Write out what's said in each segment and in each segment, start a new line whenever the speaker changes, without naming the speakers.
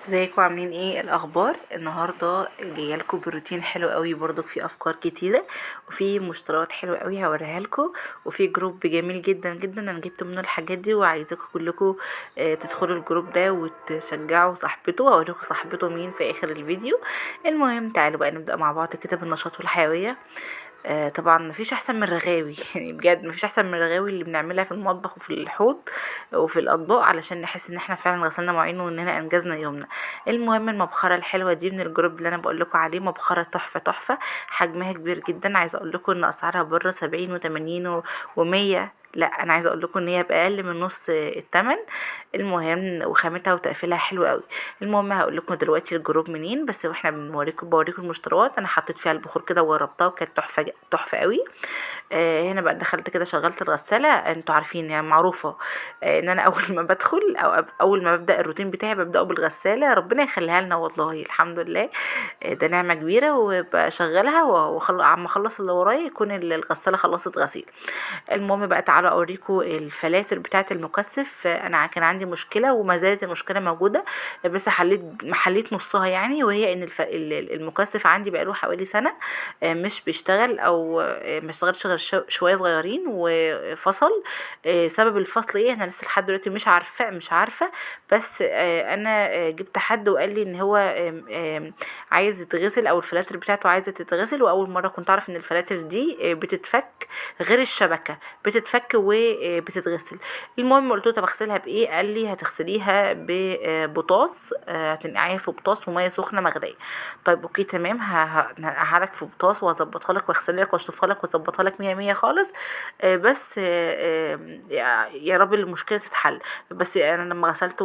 ازيكم؟ عاملين ايه؟ الاخبار؟ النهارده جاية لكم بروتين حلو قوي، برضك في افكار كتيرة وفي مشتريات حلوة قوي هوريها لكم، وفي group جميل جدا جدا انا جبت منه الحاجات دي، وعايزاكم كلكم تدخلوا ال group ده وتشجعوا صاحبته. هقول لكم صاحبته مين في اخر الفيديو. المهم تعالوا بقى نبدا مع بعض كده بالنشاط والحيوية. طبعا مفيش احسن من الرغاوي يعني بجد مفيش احسن من الرغاوي اللي بنعملها في المطبخ وفي الحوض وفي الاطباق، علشان نحس ان احنا فعلا غسلنا مواعين واننا انجزنا يومنا. المهم المبخره الحلوة دي من ال group اللي انا بقول لكم عليه، مبخره تحفة تحفة، حجمها كبير جدا. عايزه اقول لكم ان اسعارها بره 70 و80 و100، لا انا عايزه اقول لكم ان هي باقل من نص الثمن. المهم وخامتها وتقفيلها حلو قوي. المهم هقول لكم دلوقتي ال group منين، بس واحنا بوريكم المشتريات. انا حطيت فيها البخور كده وجربتها وكانت تحفة تحفة قوي. هنا بقى دخلت كده شغلت الغسالة. انتوا عارفين يعني معروفة ان انا اول ما بدخل او اول ما ببدا الروتين بتاعي ببداه بالغساله، ربنا يخليها لنا والله الحمد لله، ده نعمه كبيرة. وبشغلها عم اخلص اللي ورايا يكون الغسالة خلصت غسيل. المهم بقى تعالوا اوريكم الفلاتر بتاعه المكثف. انا كان عندي مشكلة وما زالت المشكلة موجودة، بس حليت نصها يعني، وهي ان المكثف عندي بقاله حوالي سنة مش بيشتغل، او ما اشتغلش غير شوية صغيرين وفصل. سبب الفصل ايه انا لسه لحد دلوقتي مش عارفه، بس انا جبت حد وقال لي ان هو عايز يتغسل، او الفلاتر بتاعته عايزه تتغسل. واول مرة كنت اعرف ان الفلاتر دي بتتفك، غير الشبكة بتتفك وبتتغسل. المهم قلت له طب اغسلها بايه؟ قال لي هتغسليها ببطاس، هتنقعيها في بطاس ومية سخنة مغليه. طيب okay تمام، هنقعها لك في بطاس وهظبطها لك واغسلها لك واشطفها لك واظبطها لك 100 100 خالص، بس يا رب المشكلة تتحل. بس انا لما غسلت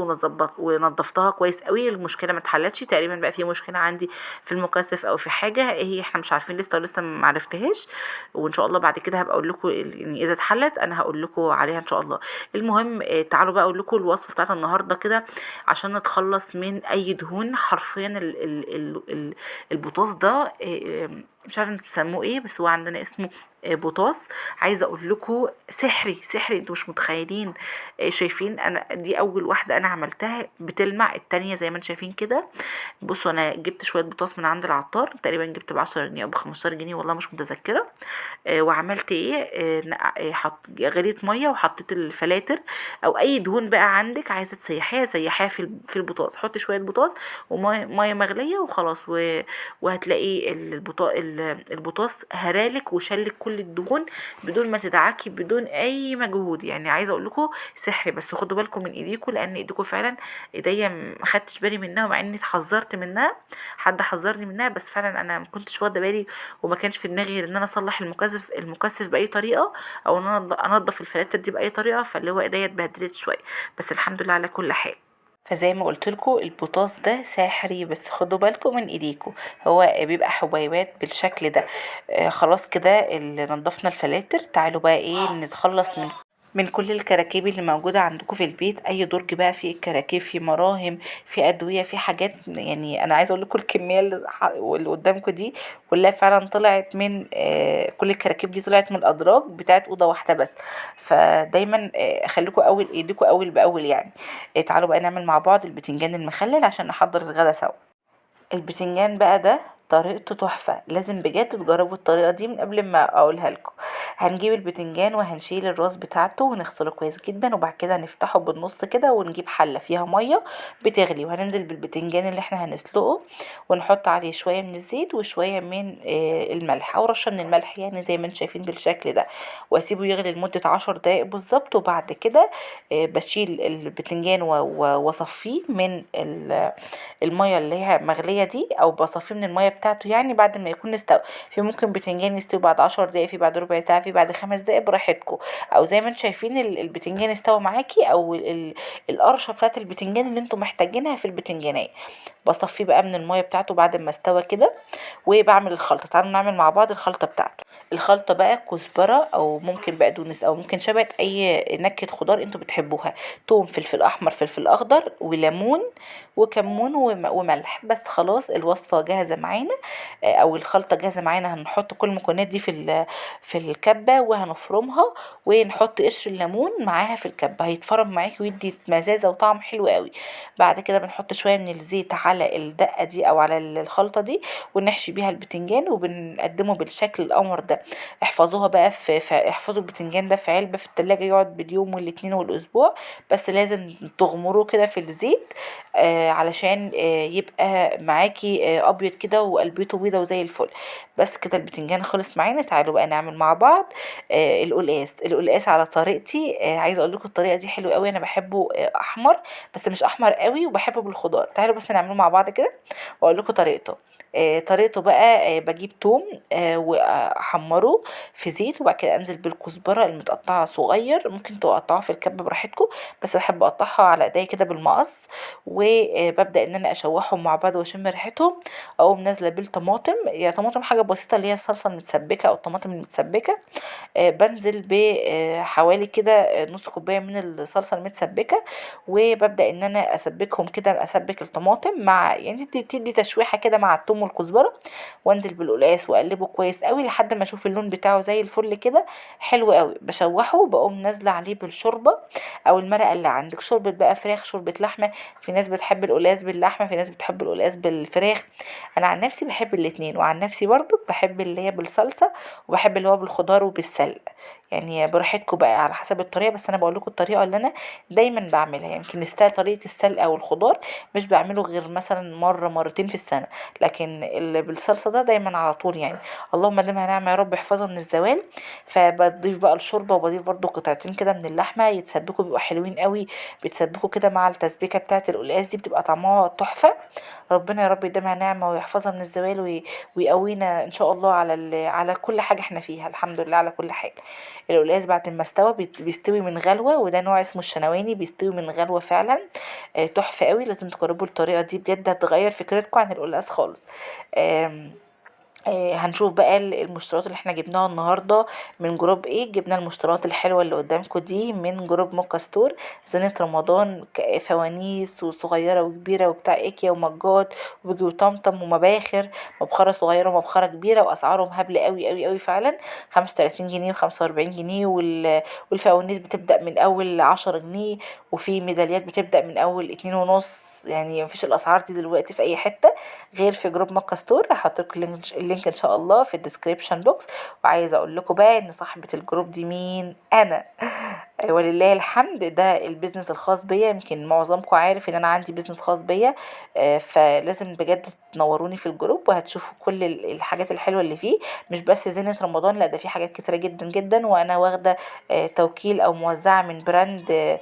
ونضفتها كويس قوي المشكلة ما اتحلتش. تقريبا بقى في مشكلة عندي في المكثف او في حاجة ايه هي احنا مش عارفين لسه، ولسه ما عرفتهاش، وان شاء الله بعد كده هبقى اقول لكم يعني اذا اتحلت انا هقول لكم عليها ان شاء الله. المهم تعالوا بقى اقول لكم الوصفة بتاعت النهارده كده عشان نتخلص من اي دهون. حرفيا البطاس ده، مش عارفه انتوا بتسموه ايه، بس هو عندنا اسمه بطاس. عايزه اقول لكم سحري سحري، انتوا مش متخيلين. شايفين انا دي اول واحدة انا عملتها بتلمع، التانية زي ما انتم شايفين كده. بصوا انا جبت شوية بطاس من عند العطار، تقريبا جبت ب10 جنيه او ب15 جنيه والله مش متذكرة. وعملت ايه؟ غليت مية وحطيت الفلاتر او اي دهون بقى عندك عايزه تسيحيها سيحيها في البطاس. حطي شوية بطاس ومية مغليه وخلاص، وهتلاقي البطاس هرالك وشلك كل الدهون بدون ما تدعكي بدون اي مجهود. يعني عايزه اقول لكم سحر، بس خدوا بالكم من ايديكم، لان ايديكم فعلا ايديا ما خدتش بالي منها، مع اني اتحذرت منها، حد حذرني منها، بس فعلا انا ما كنتش واخده بالي وما كانش في دماغي غير ان انا اصلح المكثف باي طريقه، او ان انا انضف الفلاتر دي باي طريقه، فاللي هو ايديا اتبهدلت شوية، بس الحمد لله على كل حال. فزي ما قلت لكم البطاس ده ساحري، بس خدوا بالكم من ايديكم، هو بيبقى حبيبات بالشكل ده. خلاص كده نضفنا الفلاتر. تعالوا بقى ايه نتخلص من كل الكراكيب اللي موجودة عندكم في البيت. اي درج بقى فيه كراكيب، فيه مراهم، فيه ادوية، فيه حاجات، يعني انا عايزة اقول لكم الكمية اللي قدامكم دي كلها فعلا طلعت من، كل الكراكيب دي طلعت من الادراج بتاعت اوضة واحدة بس. فدايما، خليكم اول ايديكم اول باول يعني. تعالوا بقى نعمل مع بعض البتنجان المخلل عشان نحضر الغدا سوا. البتنجان بقى ده طريقته تحفة، لازم بجد تجربوا الطريقة دي من قبل ما اقولها لكم. هنجيب البتنجان وهنشيل الراس بتاعته ونغسله كويس جدا، وبعد كده نفتحه بالنص كده، ونجيب حلة فيها مية بتغلي، وهننزل بالبتنجان اللي احنا هنسلقه، ونحط عليه شوية من الزيت وشوية من الملح او رشة من الملح، يعني زي ما انتم شايفين بالشكل ده، واسيبه يغلي لمدة 10 دقايق بالظبط. وبعد كده، بشيل البتنجان واصفيه من المية اللي هي مغلية دي، او بصفيه من المية بتاعته يعني بعد ما يكون استوى. في ممكن بتنجان يستوي بعد 10 دقايق، في بعد ربع ساعة، في بعد 5 دقايق، براحتكم. او زي ما انتم شايفين البتنجان استوى معاكي، او القرشه بتاعت البتنجان اللي انتم محتاجينها في البتنجانيه. بصفيه بقى من المية بتاعته بعد ما استوى كده، وبعمل الخلطة. تعالوا نعمل مع بعض الخلطة بتاعته. الخلطة بقى كزبره، او ممكن بقدونس، او ممكن شبت، اي نكهة خضار انتوا بتحبوها، توم، فلفل احمر، فلفل اخضر، وليمون، وكمون، وملح. بس خلاص الوصفة جاهزة معانا. معانا، او الخلطة جاهزة معانا. هنحط كل المكونات دي في الكبه وهنفرمها، ونحط قشر الليمون معاها في الكبه، هيتفرم معاكي ويدي مزازه وطعم حلو قوي. بعد كده بنحط شوية من الزيت على الدقة دي او على الخلطة دي، ونحشي بيها البتنجان، وبنقدمه بالشكل القمر ده. احفظوها بقى في احفظوا البتنجان ده في علبة في التلاجة، يقعد باليوم والاتنين والاسبوع، بس لازم تغمروه كده في الزيت، علشان يبقى معاكي، ابيض كده وقلبته بيضة وزي الفل. بس كده البتنجان خلص معانا. تعالوا بقى نعمل مع بعض، القلقاس. القلقاس على طريقتي، عايزه اقول لكم الطريقة دي حلوة قوي، انا بحبه، احمر بس مش احمر قوي، وبحبه بالخضار. تعالوا بس نعمله مع بعض كده واقول لكم طريقته. طريقته بقى، بجيب توم، واحمره في زيت، وبعد كده انزل بالكزبره المتقطعة صغير، ممكن تقطعوها في الكبه براحتكم، بس بحب اقطعها على ايديا كده بالمقص، وببدا ان انا اشوحهم مع بعض واشم ريحتهم. اقوم نازله بالطماطم، يا طماطم حاجة بسيطة اللي هي الصلصه المتسبكه او الطماطم المتسبكه، بنزل بحوالي كده نص كوباية من الصلصه المتسبكه، وببدا ان انا اسبكهم كده، اسبك الطماطم مع يعني تدي تشويحه كده مع الثوم والكزبره، وانزل بالقلقاس واقلبه كويس قوي لحد ما اشوف اللون بتاعه زي الفل كده حلو قوي. بشوحه وبقوم نازله عليه بالشوربه او المرقه اللي عندك، شوربة بقى فراخ، شوربة لحمه، في ناس بتحب القلقاس باللحمه، في ناس بتحب القلقاس بالفراخ، انا عن نفسي بحب الاتنين، وعن نفسي برضو بحب اللي هي بالصلصه، وبحب اللي هو بالخضار وبالسلق، يعني براحتكم بقى على حسب الطريقة، بس انا بقول لكم الطريقة اللي انا دايما بعملها. يمكن طريقه السلق او الخضار مش بعمله غير مثلا مرة مرتين في السنة، لكن اللي بالصلصه ده دايما على طول يعني. اللهم دمها نعمه يا رب، احفظها من الزوال. فبضيف بقى الشوربة، وبضيف برضو قطعتين كده من اللحمة يتسبكوا، بيبقوا حلوين قوي، بيتسبكوا كده مع التسبيكه بتاعه القلقاس دي، بتبقى طعمها تحفة. ربنا يا رب يديمها نعمه ويحفظها من الزوال ويقوينا ان شاء الله على كل حاجة احنا فيها، الحمد لله على كل حاجة. القلقاس بعد ما استوى بيستوي من غلوه، وده نوع اسمه الشنواني، بيستوي من غلوه فعلا، تحفة قوي. لازم تجربوا الطريقة دي بجد، هتغير فكرتكم عن القلقاس خالص. هنشوف بقى المشتريات اللي احنا جبناها النهارده من جروب ايه. جبنا المشتريات الحلوة اللي قدامكم دي من جروب موكا ستور، زينة رمضان، فوانيس وصغيره وكبيره وبتاع ايكيا ومجات وبيجي وطمطم ومباخر، مبخره صغيرة ومبخره كبيرة، واسعارهم هبلة قوي قوي قوي فعلا، 35 جنيه وخمسة وأربعين جنيه، والفوانيس بتبدا من اول 10 جنيه، وفي ميداليات بتبدا من اول اتنين ونص. يعني مفيش الاسعار دي دلوقتي في اي حتة غير في جروب موكا ستور. هحط لكم اللينك ان شاء الله في الديسكريبشن بوكس. وعايزه اقول لكم بقى ان صاحبه الجروب دي مين؟ انا، ولله الحمد ده البيزنس الخاص بيا. يمكن معظمكم عارف ان انا عندي بيزنس خاص بيا، فلازم بجد تنوروني في الجروب، وهتشوفوا كل الحاجات الحلوة اللي فيه، مش بس زينة رمضان، لا ده في حاجات كتيرة جدا جدا. وانا واخده، توكيل او موزعة من براند،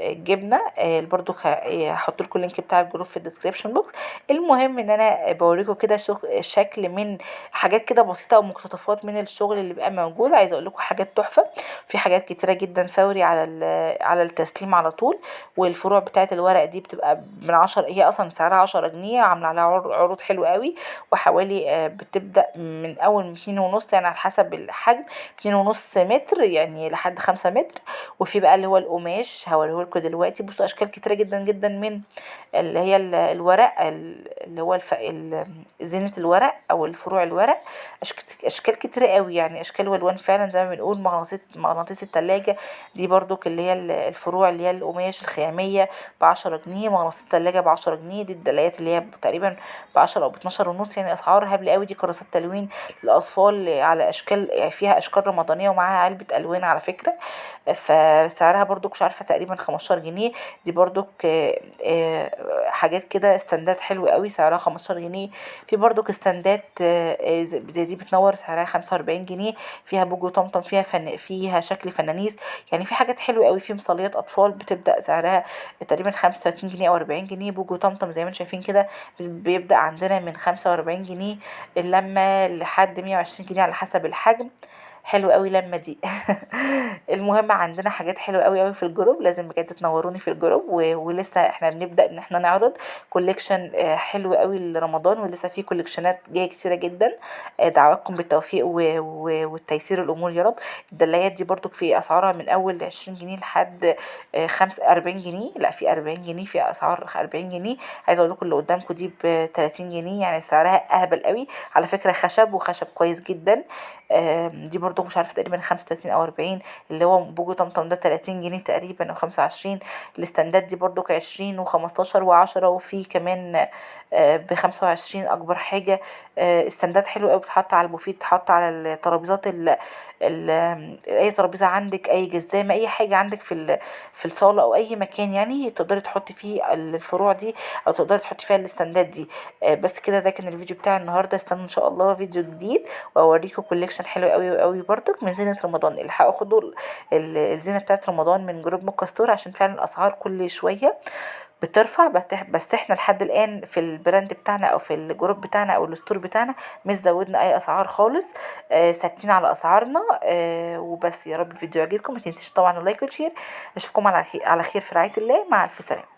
جبنه، برضو هحط لكم اللينك بتاع الجروب في الديسكريبشن بوكس. المهم ان انا بوريكم كده شكل من حاجات كده بسيطة ومقتطفات من الشغل اللي بقى موجود. عايزه اقول لكم حاجات تحفة، في حاجات كتيرة جدا فوري على التسليم على طول. والفروع بتاعه الورق دي بتبقى من 10، هي اصلا سعرها 10 جنيه، عامله عليها عروض حلوة قوي، وحوالي، بتبدا من اول اتنين ونص، يعني على حسب الحجم، اتنين ونص متر يعني لحد 5 متر. وفي بقى اللي هو القماش هوريه لكم دلوقتي. بصوا اشكال كتيرة جدا جدا من اللي هي الورق، اللي هو زينة الورق او الفروع الورق، اشكال كتيرة قوي، يعني اشكال والوان فعلا زي ما بنقول. مغناطيس التلاجة دي برضو اللي هي الفروع اللي هي القماش الخيامية ب10 جنيه، مغناطيس التلاجة ب10 جنيه، دي الدلايات اللي هي تقريبا ب10 او باتناشر ونص، يعني اسعار هبل قوي. دي كراسات تلوين للاطفال على اشكال، يعني فيها اشكال رمضانية ومعاها علبة الوان على فكرة، فسعرها برضو مش عارفة تقريبا 15 جنيه. دي برضو حاجات كده استندات حلوة قوي سعرها 15 جنيه. في برضو استندات، زي دي بتنور سعرها 45 جنيه، فيها بوجو طمطم، فيها شكل فنانيس، يعني في حاجات حلوة قوي. في مصليات اطفال بتبدا سعرها تقريبا 35 جنيه او 40 جنيه. بوجو طمطم زي ما انتم شايفين كده بيبدا عندنا من 45 جنيه اللمة لحد 120 جنيه على حسب الحجم. حلو قوي لما دي. المهم عندنا حاجات حلوة قوي قوي في ال group، لازم بجد تنوروني في ال group. ولسه احنا بنبدا ان احنا نعرض collection حلو قوي لرمضان، ولسه في collection ات جاية كتيرة جدا. دعواتكم بالتوفيق والتيسير الامور يا رب. الدلايات دي برضو في اسعارها من اول 20 جنيه لحد 45 جنيه، لا في 40 جنيه، في اسعار 40 جنيه. عايزه اقول لكم اللي قدامكم دي ب 30 جنيه، يعني سعرها اهبل قوي على فكرة، خشب وخشب كويس جدا. دي برضو مش عارفه تقريبا 35 او 40، اللي هو بوجو طمطم ده 30 جنيه تقريبا او 25. ال stand ات دي برضو 20 و15 و10، وفي كمان ب25 اكبر حاجة. stand ات حلوة قوي، بتتحط على البوفيه، بتتحط على الترابيزات، ال ال اي ترابيزة عندك، اي جزامه، اي حاجة عندك في الصاله او اي مكان، يعني تقدري تحطي فيه الفروع دي او تقدري تحطي فيها ال stand ات دي. بس كده، ده كان الفيديو بتاع النهارده. استنوا ان شاء الله فيديو جديد واوريكم collection حلو قوي قوي برضك من زينة رمضان. الحقوا خدوا الزينة بتاعت رمضان من group موكا ستور، عشان فعلا الاسعار كل شوية بترفع، بس احنا لحد الان في ال brand بتاعنا او في ال group بتاعنا او ال store بتاعنا مش زودنا اي اسعار خالص، ثابتين على اسعارنا. وبس، يا رب الفيديو يعجبكم، ما تنسيش طبعا ال like وال share. اشوفكم على خير في رعاية الله، مع الف سلامه.